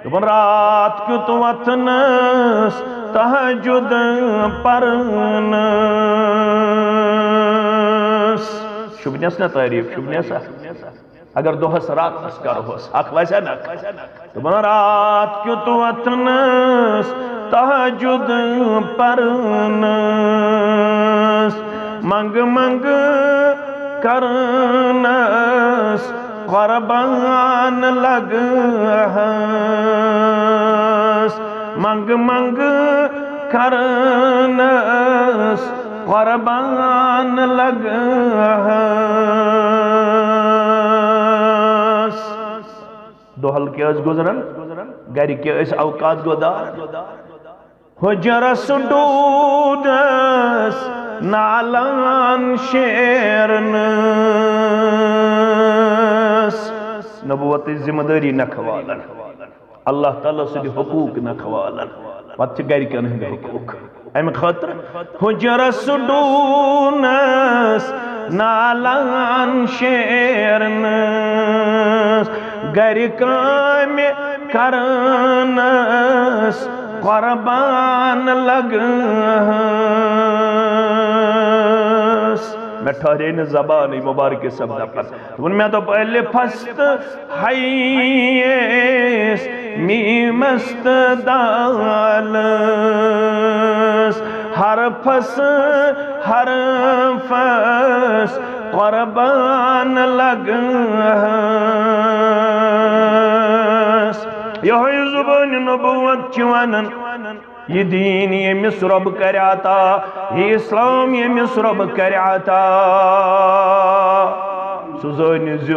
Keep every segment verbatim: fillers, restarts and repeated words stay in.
دوٚپُن، رات کیُتھ وۄتھنَس تہجد پرنَس۔ شوٗبنَس نا تعریٖف، شوٗبنَس ہا؟ اگر دۄہَس راتَس کرہوس، اکھ وَسہِ نا؟ دوٚپُن، رات کیُتھ وۄتھنَس تہجد پرنَس، منٛگہٕ منٛگہٕ کرنَس قربان لگہس، منٛگہٕ منٛگہٕ کرنَس قربان لگہس۔ دۄہل کیٛاہ ٲسۍ گُزران، گرِ کیٛاہ ٲسۍ اوقات گُزاران۔ حجرس ڈوٗدس نالان شیرنس۔ نبوتٕچ ذمہٕ دٲری نکھٕ والان، اللہ تعالیٰ سٕنٛدِ حقوٗق نکھٕ والان۔ پتہٕ چھِ گرِکٮ۪ن ہٕنٛدۍ حقوٗق۔ امہِ خٲطرٕ حجرس ڈوٗنس نالان شیرنس، گرِ کامہِ کرنس قربان لگہس۔ مےٚ ٹھہرے نہٕ زبانٕے، مبارکہِ صٲب دپان۔ دوٚپُن، مےٚ دوٚپ الفس تہٕ حییس، میٖمس تہٕ دالس، حرفس حرفس قربان لگہس۔ یہوے زبان نبوت چھِ ونان۔ یہِ دیٖن ییٚمِس رۄب کرِ عطا، یہِ اسلام ییٚمِس رۄب کرِ عطا، سُہ زٲنِو زِ،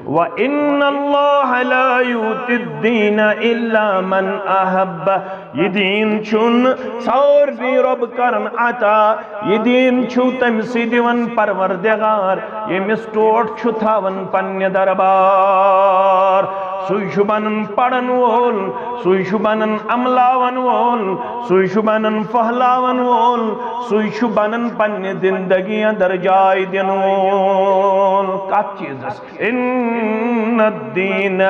وَإِنَّ اللَّهَ لَا يُؤْتِي الدِّينَ إِلَّا مَنْ أَحَبَّ۔ یہِ دیٖن چھُنہٕ سارنٕے رۄب کران عطا، یہِ دیٖن چھُ تٔمۍ سٕے دِوان پروردگار، ییٚمِس ٹوٹھ چھُ تھاوان پننہِ دربار۔ سُے چھُ بنان پرن وول، سُے چھُ بنان عملاون وول، سُے چھُ بنان پھہلاون وول، سُے چھُ بنان پننہِ زندگی اندر جاے دِنہٕ وول۔ کتھ چیٖزس؟ ان الدین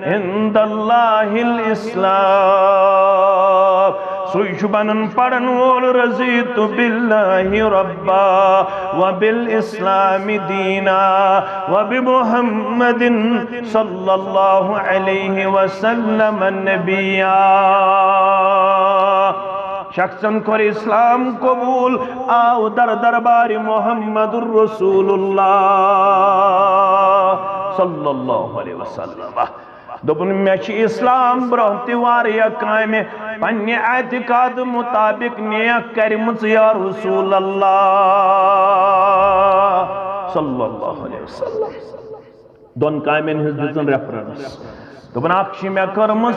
عند اللہ الاسلام۔ سُے چھُ بنان پرن وول، رضیت باللہ ربا وبالاسلام دینا وبمحمد صلی اللہ علیہ وسلم نبیا۔ شخصن کوٚر اسلام قبول، آو در دربار محمد رسول اللہ صلی اللہ علیہ وسلم۔ دوٚپُن، مےٚ چھِ اسلام برونٛہہ تہِ واریاہ کامہِ پننہِ اعتقاد مطابق نیک کرِمٕژ یا رسول اللہ صلی اللہ علیہ وسلم۔ دۄن کامٮ۪ن ہٕنٛز دِژٕن ریفرنس۔ دوٚپُن، اکھ چھِ مےٚ کٔرمٕژ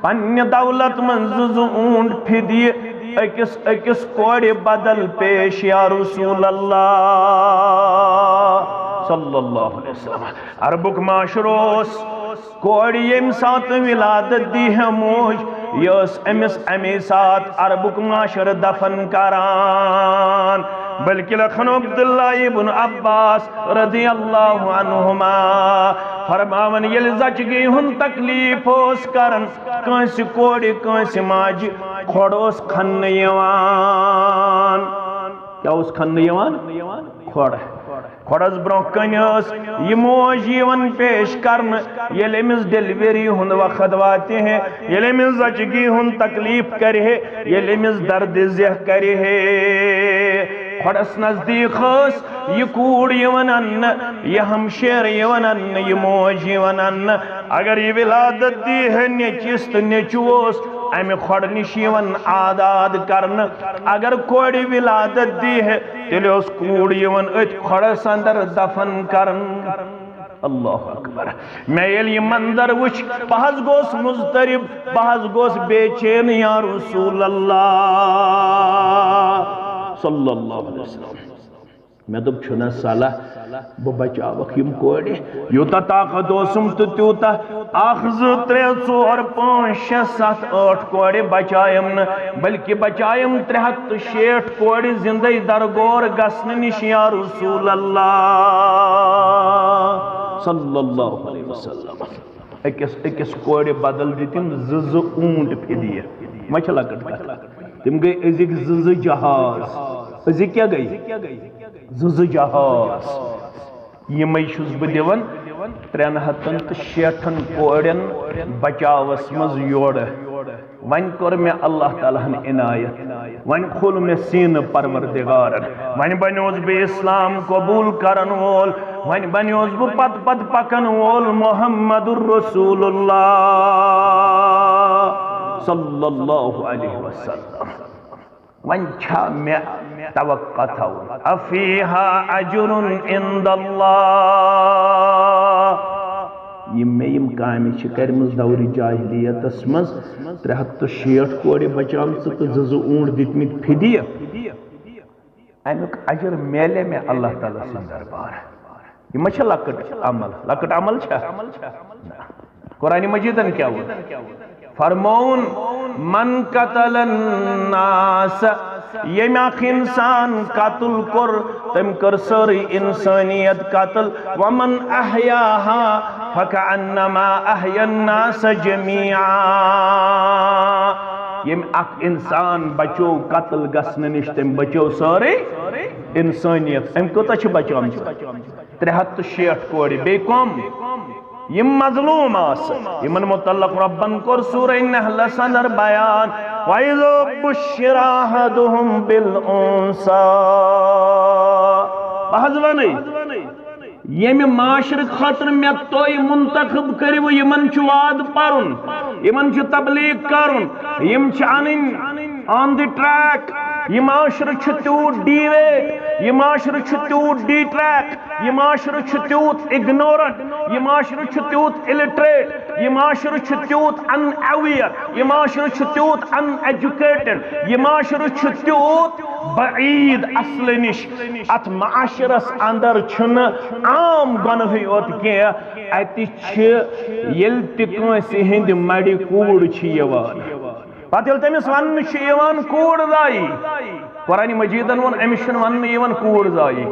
پننہِ دولت منٛز زٕ زٕ اوٗنٹ فدیہِ أکِس أکِس کورِ بدل پیش یا رسول اللہ صلی اللہ علیہ وسلم۔ عربُک معاشرٕ اوس، کورِ ییٚمہِ ساتہٕ ولادت دی ہے موج، یہِ ٲس أمِس اَمے ساتہٕ عربُک معاشرٕ دفن کران۔ بلکہِ لیکھن عبداللہ ابن عباس رضی اللہ عنہما فرماوان، ییٚلہِ زچگی ہُنٛد تکلیف اوس کران کٲنٛسہِ کورِ، کٲنٛسہِ ماجہِ، کھۄڈ اوس کھننہٕ یِوان۔ کیٛاہ اوس کھننہٕ یِوان؟ کھۄڈ۔ کھۄڈس برونٛہہ کنہِ ٲس یہِ موج یِوان پیش کرنہٕ۔ ییٚلہِ أمِس ڈیلیوری ہُنٛد وقت واتہِ ہے، ییٚلہِ أمِس زچگی ہُنٛد تکلیف کرِ ہے، ییٚلہِ أمِس درد ذیہ کرِ ہے، کھۄڈس نزدیٖک ٲس یہِ کوٗر یِوان اننہٕ، یہِ ہمشیر یِوان اننہٕ، یہِ موج یِوان اننہٕ۔ اگر یہِ ولادت دی ہے نیٚچوِس تہٕ نیٚچو اوس امہِ کھۄڈٕ نِش یِوان آزاد کرنہٕ، اگر کورِ ولادت دی ہے، تیٚلہِ اوس کوٗر یِوان أتھۍ کھۄڈس اندر دفن کرنہٕ۔ اللہ اکبر۔ مےٚ ییٚلہِ یہِ منظر وُچھ، بہٕ حظ گوس مضطرب، بہٕ حظ گوس بے چین یا رسول اللہ صلی اللہ علیہ وسلم۔ مےٚ دوٚپ، چھُنہ صلاح بہٕ بچاوکھ یِم کورِ؟ یوٗتاہ طاقت اوسُم تہٕ تیوٗتاہ، اکھ، زٕ، ترٛےٚ، ژور، پانٛژھ، شےٚ، ستھ، ٲٹھ کورِ بچایم نہٕ، بلکہِ بچایم ترٛےٚ ہتھ تہٕ شیٹھ کورِ زندے درگور گژھنہٕ نِش یا رسول اللہ صلی اللہ علیہ وسلم۔ أکِس أکِس کورِ بدل دِتِم زٕ زٕ اوٗنٹ فدیہ۔ ما چھِ لۄکٕٹ کتھ؟ تِم گٔے أزِکۍ زٕ زٕ جہاز۔ أزِکۍ کیٛاہ گٔے؟ زٕ زٕ جہاز۔ یِمے چھُس بہٕ دِوان ترٛٮ۪ن ہتن تہٕ شیٹھن کورٮ۪ن بچاوس منٛز یورٕ۔ وۄنۍ کوٚر مےٚ اللہ تعالیٰ ہن عنایت، وۄنۍ کھوٚل مےٚ سیٖنہٕ پروردگارن، وۄنۍ بنیوس بہٕ اسلام قبول کرن وول، وۄنۍ بنیوس بہٕ پتہٕ پتہٕ پکن وول محمد رسول اللہ صلی اللہ علیہ وسلم۔ وۄنۍ چھا مےٚ توقع تھاوُن؟ افیہا اجر عند اللہ۔ یِم مےٚ یِم کامہِ چھِ کَرِمٕژ دورِ جاہلیتس منٛز، ترٛےٚ ہتھ تہٕ شیٹھ کورِ بچامژٕ تہٕ زٕ زٕ اوٗنٹ دِتمٕتۍ فدیہ، اَمیُک اجر میلے مےٚ اللہ تعالیٰ سٕنٛدِ دربار؟ یہِ ما چھےٚ لۄکٕٹ عمل؟ لۄکٕٹ عمل چھا؟ نہ۔ قرآن مجیدن کیٛاہ ووٚن؟ فرمووُن، من قتل الناس، ییٚمۍ اکھ انسان قتل کوٚر، تٔمۍ کٔر سٲرٕے انسٲنیت قتل، ومن احیاہا فکأنما احیا الناس جمیعا۔ ییٚمۍ اکھ انسان بچو قتل گژھنہٕ نِش، تٔمۍ بچو سٲرٕے انسٲنیت۔ أمۍ کۭژاہ چھِ بچٲمژٕ؟ ترٛےٚ ہتھ تہٕ شیٹھ کورِ۔ بیٚیہِ کم؟ یِم مظلوم آسہٕ، یِمن متعلق رۄبن کوٚر سورہ نحلس اندر بیان، وَإِذَا بُشِّرَ أَحَدُهُم بِالْأُنثَىٰ۔ بہٕ حظ ونے، ییٚمہِ معاشرٕ خٲطرٕ مےٚ تُہۍ منتخب کٔرِو، یِمن چھُ وعدٕ پرُن، یِمن چھُ تبلیغ کرُن، یِم چھِ انٕنۍ on the track۔ یہِ معاشرٕ چھُ تیوٗت deviate، یہِ معاشرٕ چھُ تیوٗت detract، یہِ معاشرٕ چھُ تیوٗت ignorant، یہِ معاشرٕ چھُ تیوٗت illiterate، یہِ معاشرٕ چھُ تیوٗت unaware، یہِ معاشرٕ چھُ تیوٗت uneducated، یہِ معاشرٕ چھُ تیوٗت بعیٖد اصلہٕ نِش۔ اتھ معاشرس اندر چھُنہٕ عام گۄنہٕے یوت کینٛہہ، اتہِ چھِ، ییٚلہِ تہِ کٲنٛسہِ ہٕنٛدِ مَرِ کوٗر چھِ یِوان، پتہٕ ییٚلہِ تٔمِس وننہٕ چھُ یِوان کوٗر زایہِ، قرآن مجیدن ووٚن، أمِس چھُنہٕ وننہٕ یِوان کوٗر زایہِ۔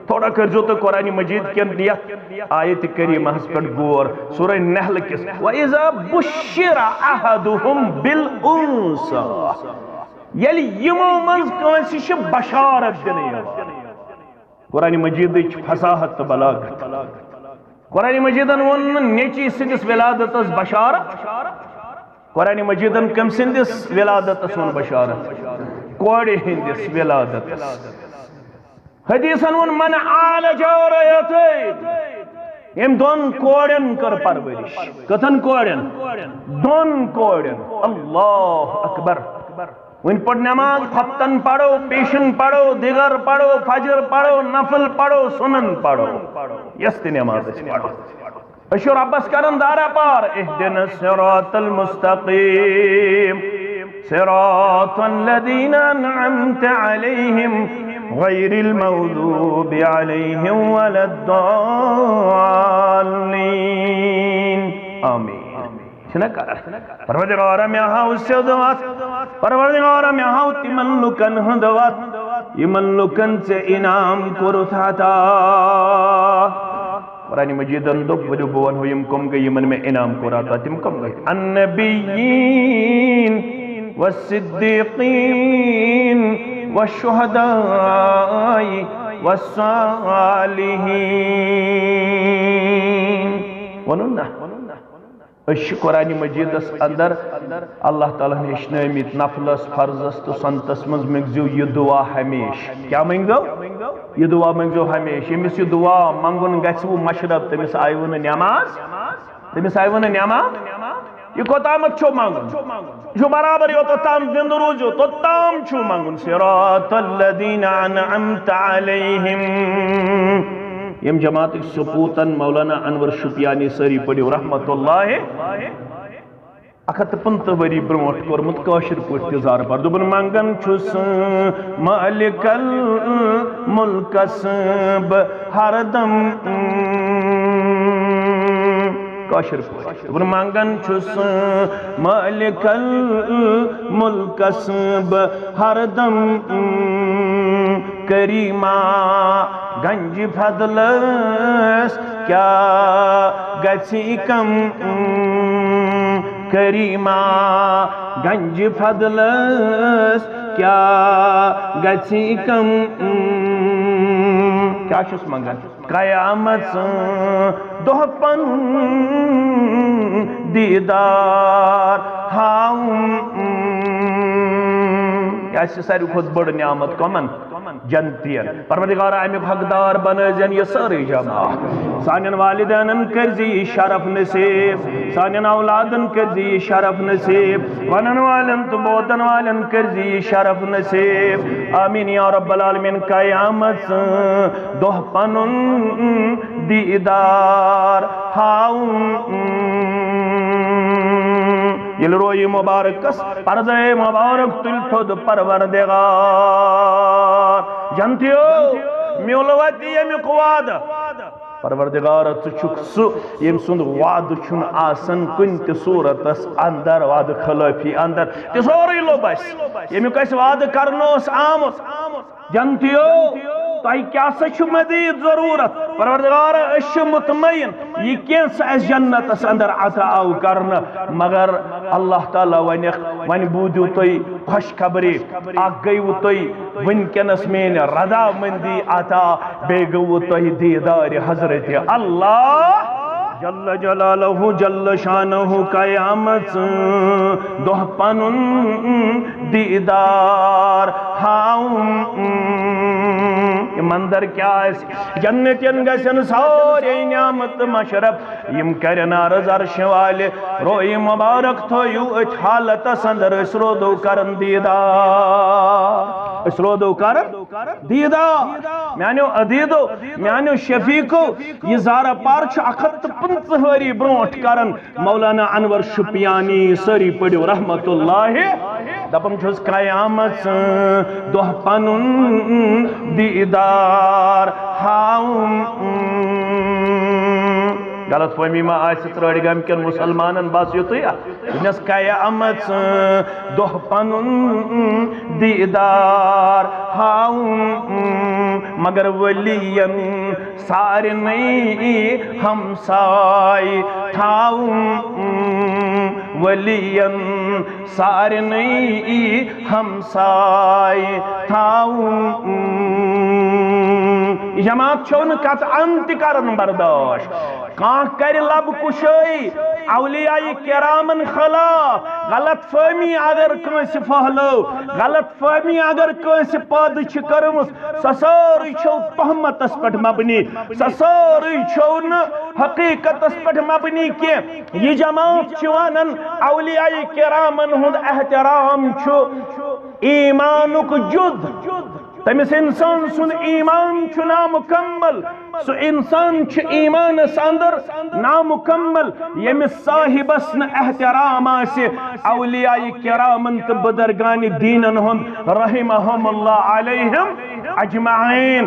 تھوڑا کٔرۍزیو تُہۍ قرآن مجید کٮ۪ن یتھ آیت کریمہس پٮ۪ٹھ غور، سورہ نحل کِس، وَإِذَا بُشِّرَ أَحَدُهُم بِالْأُنثَىٰ۔ ییٚلہِ یِمو منٛز کٲنٛسہِ چھِ بشارت دِنہٕ یِوان۔ قرآن مجیدٕچ فصاحت تہٕ بلاغت۔ قرآن مجیدن ووٚن نہٕ نیٚچی سٕنٛدِس ولادتس بشارت، قرآن مجیدن کٔمۍ سٕنٛدِس ولادتس ووٚن بشارت؟ کورِ ہٕنٛدِس ولادتس۔ حدیثن ووٚن، من عال جارتین، ییٚمۍ دۄن کورٮ۪ن کٔر پرورش۔ کٔژن کورٮ۪ن؟ دۄن کورٮ۪ن۔ اللہ اکبر۔ وۄنۍ پٔر نماز، خۄفتن پرو، پیشن پرو، دِگر پرو، فجر پرو، نفل پرو، سنن پرو، یۄس تہِ نماز أسۍ پرو، أسۍ چھِ رۄبس کران دارا پار، اهدنا الصراط المستقيم، صراط الذين أنعمت عليهم، غير المغضوب عليهم ولا الضالين۔ آمین۔ چھِنہ کران؟ پروردگارا، مےٚ ہاو سیوٚد وَتھ۔ پروردگارا، مےٚ ہاو تِمن لُکن ہُنٛد وَتھ، یِمن لُکن ژےٚ انعام کوٚرُتھ عطا۔ قرآن مجیدن دوٚپ، ؤلِو بہٕ وَنہو یِم کٕم گٔے یِمن مےٚ انعام کوٚر عطا۔ تِم کٕم گٔے؟ النبیین والصدیقین والشہداء والصالحین۔ ووٚنُن نا؟ أسۍ چھِ قرآن مجیدس اندر اللہ تعالیٰ ہن ہیٚچھنٲومٕتۍ نفلس، فرضس تہٕ سنتس منٛز مٔنگزیو یہِ دعا ہمیشہِ۔ کیٛاہ مٔنگزیو؟ یہِ دعا مٔنگزیو ہمیشہِ۔ ییٚمِس یہِ دعا منٛگُن گژھِ وُ مشرب، تٔمِس آیہِ وُ نہٕ نٮ۪ماز، تٔمِس آیہِ وُ نہٕ نٮ۪ماز۔ یہِ کوٚتامَتھ چھو منٛگُن؟ یہِ چھُ برابر یوٚتَتھ تام زِندٕ روٗزِو، توٚتام چھُو منٛگُن۔ صراط الذین انعمت علیہم۔ یِم جماعتٕکۍ سپوٗتن مولانا انور شُپیانی سٲری پٔرِو رحمت اللہ۔ اکھ ہتھ تہٕ پٕنٛژٕہ ؤری برونٛٹھ کوٚرمُت کٲشِر پٲٹھۍ تہِ زارٕ پار۔ دوٚپُن، منٛگان چھُس مالک الملکس بہٕ ہردم۔ کٲشِر پٲٹھۍ۔ دوٚپُن، منٛگان چھُس مالک الملکس بہٕ ہردم، کریما گنج فضلس کیٛاہ گژھِ کم کریمہ گنج فضلس، کیٛاہ گژھِ کم؟ کیٛاہ چھُس منگان؟ قیامت دۄہ پنُن دیٖدار ہاوُن۔ یہِ آسہِ ساروی کھۄتہٕ بٔڑ نعمت کۄمن؟ جنتین۔ پروردگارا، امیُک حقدار بنٲوزٮ۪ن یہِ سٲرٕے جماعت۔ سانٮ۪ن والدینن کٔرزِ یہِ شرف نصیب، سانٮ۪ن اولادن کٔرزِ یہِ شرف نصیب، ونن والٮ۪ن تہٕ بوزن والٮ۪ن کٔرزِ یہِ شرف نصیب۔ آمین یا رب العالمین۔ قیامت دۄہ پنُن دیٖدار ہاوُن۔ ییٚلہِ رویہِ مبارکس پردے مبارک تُلہِ تھوٚد پروردگار، جنتیو، میوٗلوا تہِ ییٚمیُک وعدٕ؟ پروردگار، ژٕ چھُکھ سُہ ییٚمۍ سُنٛد وعدٕ چھُنہٕ آسان کُنہِ تہِ صوٗرتس اندر، وعدٕ خلٲفی اندر۔ تہِ سورُے لوٚب اَسہِ، ییٚمیُک اَسہِ وعدٕ کرنہٕ اوس آمُت۔ جنتیو، تۄہہِ کیٛاہ سا چھُ مزید ضروٗرت؟ پروردگار، أسۍ چھِ مطمئن، یہِ کینٛہہ سا اَسہِ جنتس اندر عطا آو کرنہٕ، مگر اللہ تعالیٰ ونکھ، وۄنۍ بوٗزِو تُہۍ خوشخبری، اکھ گٔیوٕ تُہۍ وٕنکیٚنس میٛٲنۍ رضامندی عطا، بیٚیہِ گوٚوٕ تۄہہِ دیٖدارِ حضرت اللہ جل جلالہ جل شانہ۔ قیامت دۄہ پنُن دیٖدار ہاوُن۔ یہِ منظر کیٛاہ آسہِ؟ جنتین گژھن سارے نعمت مشرف، یِم کرن عرض عرشہِ والہِ، رویہِ مبارک تھٲیِو أتھۍ حالتس اندر، أسۍ رودو کرن دیٖدار، أسۍ رودو کرن دیٖدار۔ میانیو عزیزو، میانیو شفیقو، یہِ زارا پار چھُ اکھ ہتھ تہٕ پٕنٛژٕہ ؤری برونٹھ کران مولانا انور شُپیانی، سٲری پٔرِو رحمت اللہ۔ دپان چھُس قیامت دۄہ پنُن دیٖدار ہاوُن۔ غلط فہمی ما آسہِ ترٲڑِ گامہِ کٮ۪ن مُسلمانن؟ بس یُتُے۔ دوٚپنس قیامت دۄہ پنُن دیٖدار ہاوُن، مگر ؤلین سارنٕے ہمساے تھاوُن، ؤلین سارنٕے ہمساے تھاوُن۔ یہِ جماعت چھو نہٕ قطعاً تہِ کران برداشت۔ کانٛہہ کرِ لب کشٲیی اولیاء کرامن خلاف، غلط فہمی اگر کٲنٛسہِ پھٔہلٲو، غلط فہمی اگر کٲنٛسہِ پٲدٕ چھِ کٔرمٕژ، سۄ سٲرٕے چھو تہمتس پٮ۪ٹھ مبنی، سۄ سٲرٕے چھو نہٕ حقیقتس پٮ۪ٹھ مبنی کینٛہہ۔ یہِ جماعت چھِ ونان اولیاء کرامن ہُنٛد احترام چھُ ایمانُک جُز۔ تٔمِس انسان سُنٛد ایمان چھُ نامُکمل۔ سُہ انسان چھُ ایمانس اندر نامُکمل، ییٚمِس صاحبس نہٕ احترام آسہِ اولیاء کرامن تہٕ بزرگان دینن ہُنٛد رحمہم اللہ علیہم اجمعین۔